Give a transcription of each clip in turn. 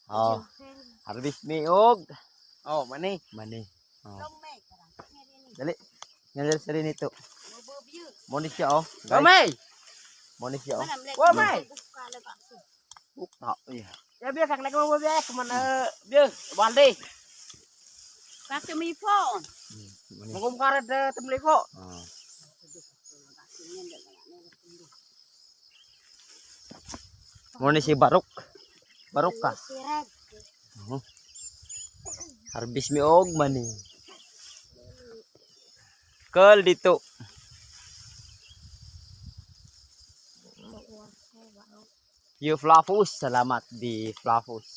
Oh. Harvest mi og Oh, mani. Mani. Oh. Dali. Nga sa rin ito. Mo ni siya oh. Oh, Guys, may. mo ni siya oh. Oh, may. Oh, yeah. Ya biar kak lagi mau biar kemana biar balde. Kasi may phone. Mo ni. Mungkum karet temle ko. Oh. Mo ni si Barok. Barok ka. Oh. Harvest mi og mani. Kal dito. You Flafus, salamat di Flafus.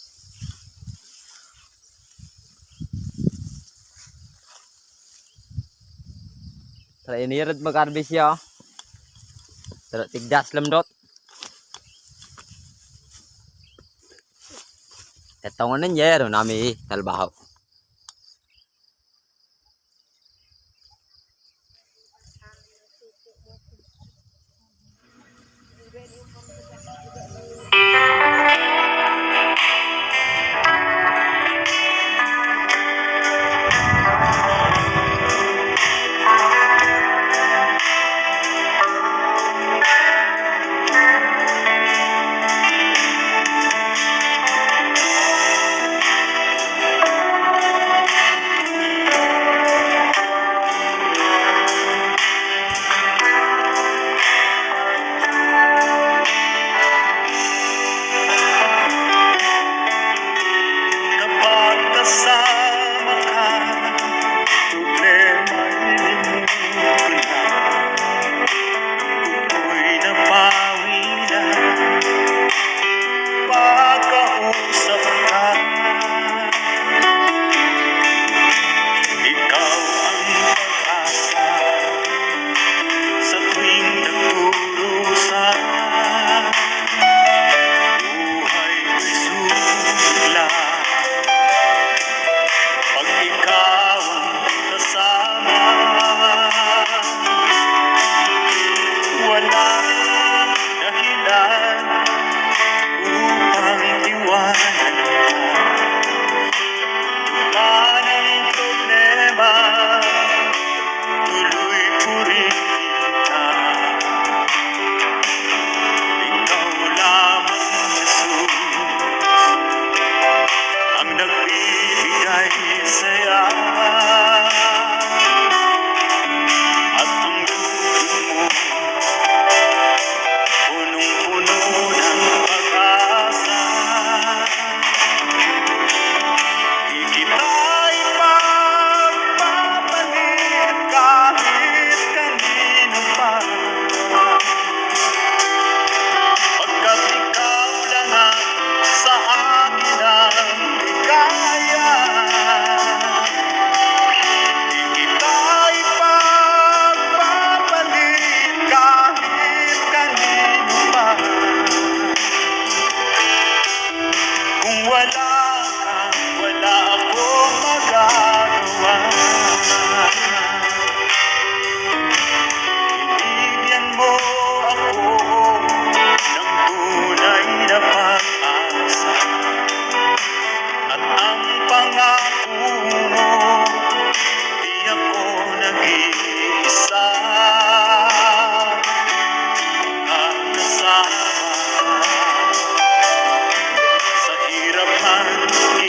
Tara inirad mag-harvest siya. Oh. Tara tigdas lamdot. Tatangon niya nami talbaho. Kapag kasama ka, problema'y limot ko na. Lungkot ko'y napawi na, pagkausap ka. Ikaw ang pag-asa sa tuwing nagdurusa. Buhay ko'y sumigla pag ikaw ang kasama. Walang dahilan upang iwanan ka. Man ang problema, tuloy purihin ka. Ikaw lamang, Jesus, ang nagbibigay saya. At ang dulot mo, punong-puno ng pag-asa. Di kita ipagpapalit kahit kanino pa, pagkat ikaw lang ang sa akin ang ligaya. Di kita ipagpapalit kahit kanino pa. Kung wala